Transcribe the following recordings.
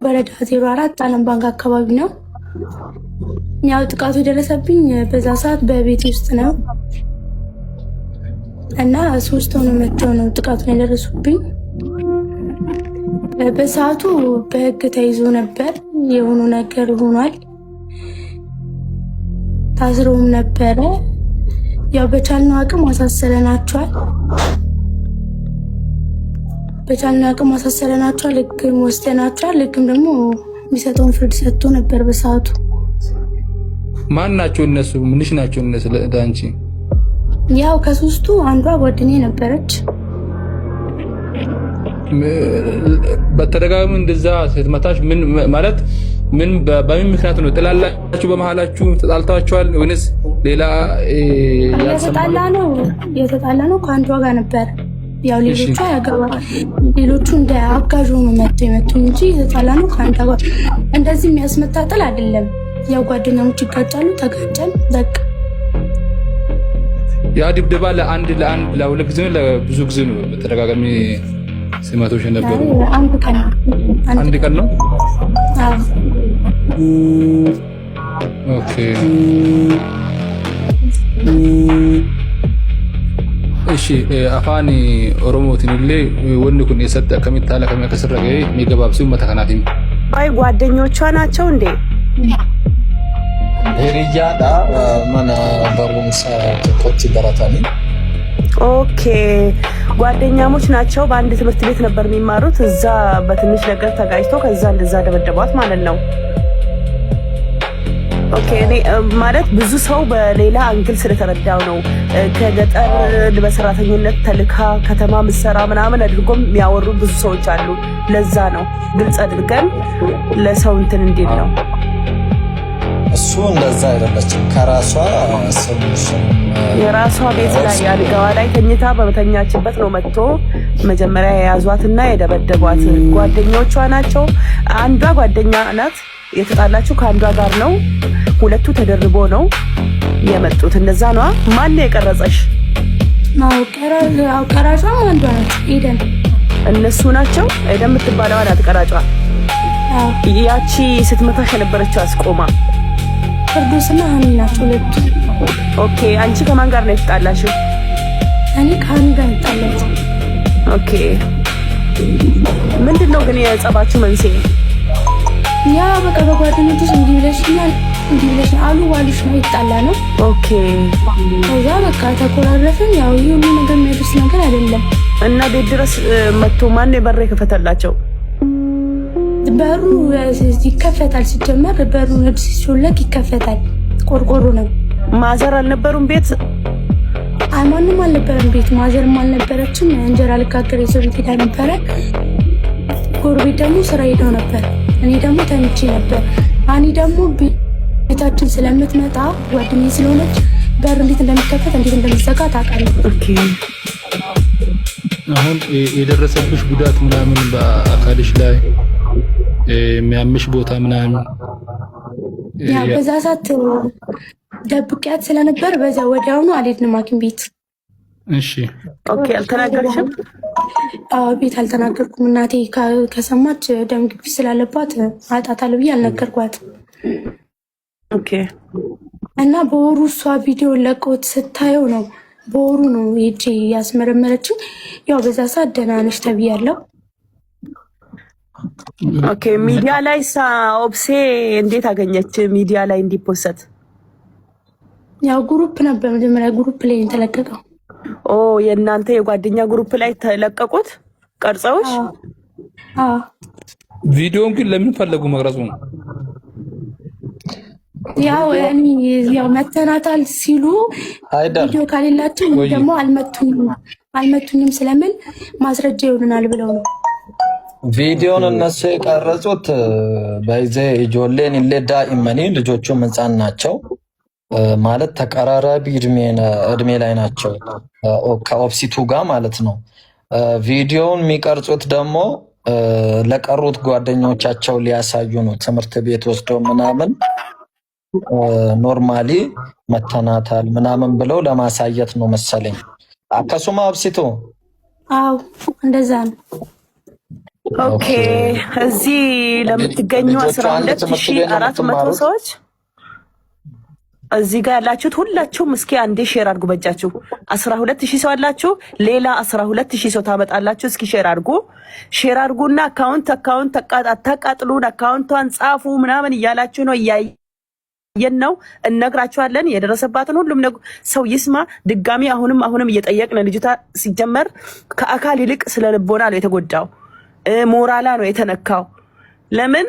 ወረዳ 04 ዓለም ባንክ አካባቢ ነው። ያው ጥቃቱ የደረሰብኝ በዛ ሰዓት በቤት ውስጥ ነው እና ሶስት ሆነው መጥተው ነው ጥቃቱን ያደረሱብኝ። በሰዓቱ በህግ ተይዞ ነበር። የሆኑ ነገር ሆኗል። ታስሮም ነበረ። ያው በቻልነው አቅም አሳሰረናቸዋል። በቻልነው አቅም አሳሰረናቸዋል። ህግም ወስደናቸዋል። ህግም ደግሞ የሚሰጠውን ፍርድ ሰጥቶ ነበር በሰዓቱ። ማን ናቸው እነሱ? ምንሽ ናቸው እነሱ ለአንቺ? ያው ከሶስቱ አንዷ ጓደኛዬ ነበረች። በተደጋጋሚ እንደዛ ስትመታሽ ምን ማለት ምን በምን ምክንያት ነው? ጥላላችሁ በመሀላችሁ ተጣልታችኋል ወይንስ ሌላ? የተጣላ ነው የተጣላ ነው ከአንዷ ጋር ነበር። ያው ሌሎቹ ያገባል ሌሎቹ እንደ አጋዥ ሆኖ መጥተው የመጡ እንጂ የተጣላ ነው ከአንዷ ጋር። እንደዚህ የሚያስመታጠል አይደለም። ያው ጓደኛሞች ይጋጫሉ፣ ተጋጨን በቃ። ያ ድብደባ ለአንድ ለአንድ ለሁለት ጊዜ ነው ለብዙ ጊዜ ነው በተደጋጋሚ ሲመቶሽ የነበሩ? አንድ ቀን ነው። አንድ ቀን ነው። አዎ። Okay፣ እሺ፣ Afaan Oromootiin illee wanni kun eessatti akkamitti haala kamiin akka sirra ga'e mee gabaabsii uummata kanaaf himi. አይ ጓደኞቿ ናቸው እንዴ? Hiriyyaadha, mana barumsa tokkotti baratanii. Okay፣ ጓደኛሞች ናቸው። በአንድ ትምህርት ቤት ነበር የሚማሩት። እዛ በትንሽ ነገር ተጋጭቶ ከዛ እንደዛ ደበደቧት ማለት ነው። Okay፣ እኔ ማለት ብዙ ሰው በሌላ angle ስለተረዳው ነው። ከገጠር በሰራተኝነት ተልካ ከተማ ምሰራ ምናምን አድርጎም የሚያወሩ ብዙ ሰዎች አሉ። ለዛ ነው ግልጽ አድርገን ለሰው እንትን እንዲል ነው። እሱ እንደዛ አይደለችም። ከራሷ ስም የራሷ ቤት ላይ አልጋዋ ላይ ተኝታ በመተኛችበት ነው መጥቶ መጀመሪያ የያዟትና የደበደቧት። ጓደኞቿ ናቸው። አንዷ ጓደኛ ናት የተጣላችው ከአንዷ ጋር ነው። ሁለቱ ተደርቦ ነው የመጡት። እንደዛ ነዋ። ማን ነው የቀረጸሽ? አዎ፣ ቀራጯም አንዷ ናት ኤደን። እነሱ ናቸው። ኤደን የምትባለዋ ናት ቀራጯ። አዎ። ያቺ ስትመታሽ የነበረችው አስቆማ ቅዱስና ሀኒ ናቸው ሁለቱ። Okay፣ አንቺ ከማን ጋር ነው የተጣላሽው? እኔ ከሀኒ ጋር እንጣላት። Okay፣ ምንድን ነው ግን የጸባችሁ መንስኤ? ያ በቃ በጓደኞች ውስጥ እንዲህ ብለሽኛል እንዲህ ብለሽ አሉ ባሉሽ ነው ይጣላ ነው። Okay። ከዛ በቃ ተኮራረፍን። ያው ይህ ሁሉ ነገር የሚያደርስ ነገር አይደለም። እና ቤት ድረስ መጥቶ ማን ነው በር የከፈተላቸው? በሩ ይከፈታል። ሲጀመር በሩ ነድ ሲሾለክ ይከፈታል። ቆርቆሮ ነው። Mother አልነበሩም ቤት? አይ ማንም አልነበረም ቤት፣ mother ም አልነበረችም። እንጀራ ልጋግር የሰው ቤት ሄዳ ነበረ። ጎረቤት ደግሞ ስራ ሄደው ነበር። እኔ ደግሞ ተኝቼ ነበር። አኒ ደግሞ ቤታችን ስለምትመጣ ጓደኛዬ ስለሆነች በር እንዴት እንደሚከፈት እንዴት እንደሚዘጋ ታውቃለች። Okay። አሁን የደረሰብሽ ጉዳት ምናምን በአካልሽ ላይ የሚያምሽ ቦታ ምናምን? ያ በዛ ሰዓት ደብቂያት ስለነበር በዛ ወዲያውኑ አልሄድንም ሐኪም ቤት። እሺ። Okay፣ አልተናገርሽም? አዎ፣ ቤት አልተናገርኩም። እናቴ ከሰማች ደም ግፊት ስላለባት አጣታለሁ ብዬ አልነገርኳትም። Okay። እና በወሩ እሷ ቪዲዮ ለቆት ስታየው ነው በወሩ ነው ሄጄ ያስመረመረችው። ያው በዛ ሰዓት ደህና ነሽ ተብያለሁ። Okay፣ ሚዲያ ላይ ሳ ኦብሴ እንዴት አገኘች? ሚዲያ ላይ እንዲ post? ያው group ነበር መጀመሪያ group ላይ የተለቀቀው። ኦ፣ የእናንተ የጓደኛ group ላይ ተለቀቁት ቀርጸውሽ? አዎ። ቪዲዮውን ግን ለምን ፈለጉ መቅረጹ ነው? ያው እኔ ያው መተናታል ሲሉ አይደል ቪዲዮ ከሌላቸው ወይ ደግሞ አልመቱኝም አልመቱኝም ስለምን ማስረጃ ይሆኑናል ብለው ነው። ቪዲዮን እነሱ የቀረጹት በይዘ ijoolleen illee daa'immanii ልጆቹም ህፃን ናቸው ማለት ተቀራራቢ እድሜ ላይ ናቸው ከኦፕሲቱ ጋር ማለት ነው። ቪዲዮውን የሚቀርጹት ደግሞ ለቀሩት ጓደኞቻቸው ሊያሳዩ ነው። ትምህርት ቤት ወስደው ምናምን normally መተናታል ምናምን ብለው ለማሳየት ነው መሰለኝ። Akkasuma ኦብሲቱ? አዎ፣ እንደዛ ነው። Okay፣ እዚህ ለምትገኙ ልጆቹ አስራ አንድ ሁለት ትምህርት ሺ ቤት ነው አራት መቶ የምትማሩት? ሰዎች እዚህ ጋር ያላችሁት ሁላችሁም እስኪ አንዴ share አድርጉ በእጃችሁ። 12,000 ሰው አላችሁ። ሌላ 12,000 ሰው ታመጣላችሁ። እስኪ share አድርጉ፣ share አድርጉና account አታቃጥሉን፣ account ቷን ጻፉ ምናምን እያላችሁ ነው፣ እያየን ነው፣ እነግራችኋለን። የደረሰባትን ሁሉም ሰው ይስማ። ድጋሚ አሁንም አሁንም እየጠየቅን፣ ልጅቷ ሲጀመር ከአካል ይልቅ ስነ ልቦና ነው የተጎዳው፣ ሞራላ ነው የተነካው። ለምን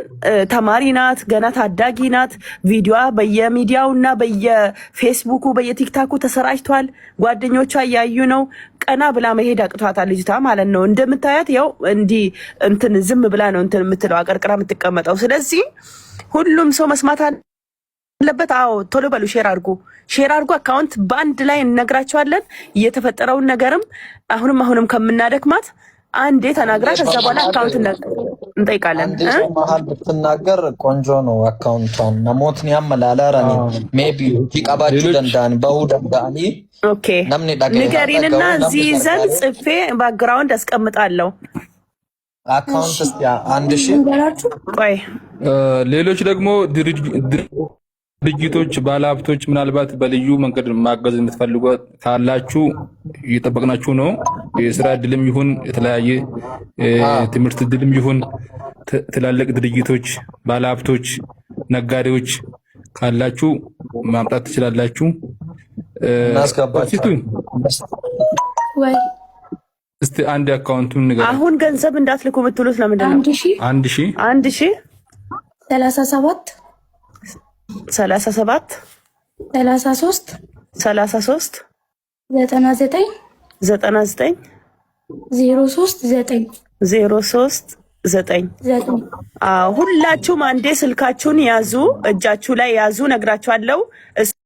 ተማሪ ናት፣ ገና ታዳጊ ናት። ቪዲዮዋ በየሚዲያው እና በየፌስቡኩ በየቲክታኩ ተሰራጭቷል። ጓደኞቿ እያዩ ነው። ቀና ብላ መሄድ አቅቷታል ልጅቷ ማለት ነው። እንደምታያት ያው እንዲህ እንትን ዝም ብላ ነው እንትን የምትለው፣ አቀርቅራ የምትቀመጠው። ስለዚህ ሁሉም ሰው መስማት አለበት። አዎ፣ ቶሎ በሉ፣ share አድርጉ፣ share አድርጉ። Account በአንድ ላይ እነግራቸዋለን። የተፈጠረውን ነገርም አሁንም አሁንም ከምናደክማት አንዴ ተናግራ ከዛ በኋላ account እንጠይቃለን። አንድ ሰው መሀል ብትናገር ቆንጆ ነው። Account ቷን namootni amma laalarani maybe hojii qabaachuu ሌሎች danda'an bahuu danda'anii Okay namni dhaga'e ንገሪንና dhaga'u እዚህ namni ይዘን gargaare ጽፌ background አስቀምጣለሁ። Account እስኪ 1,000 ልንገራችሁ። ቆይ። ሌሎች ደግሞ ድርጅቶች፣ ባለሀብቶች ምናልባት በልዩ መንገድ ማገዝ የምትፈልጉ ካላችሁ እየጠበቅናችሁ ነው። የስራ እድልም ይሁን የተለያየ ትምህርት እድልም ይሁን ትላልቅ ድርጅቶች፣ ባለሀብቶች፣ ነጋዴዎች ካላችሁ ማምጣት ትችላላችሁ። እናስገባቸዋለን። ወይ እስቲ አንድ account ኡን ንገረን። አሁን ገንዘብ እንዳትልኩ የምትሉት ለምንድን ነው? 1,000 1,000 1,000 37 37 33 33 99 99 03 9 03 9 9። ሁላችሁም አንዴ ስልካችሁን ያዙ፣ እጃችሁ ላይ ያዙ። ነግራችኋለሁ።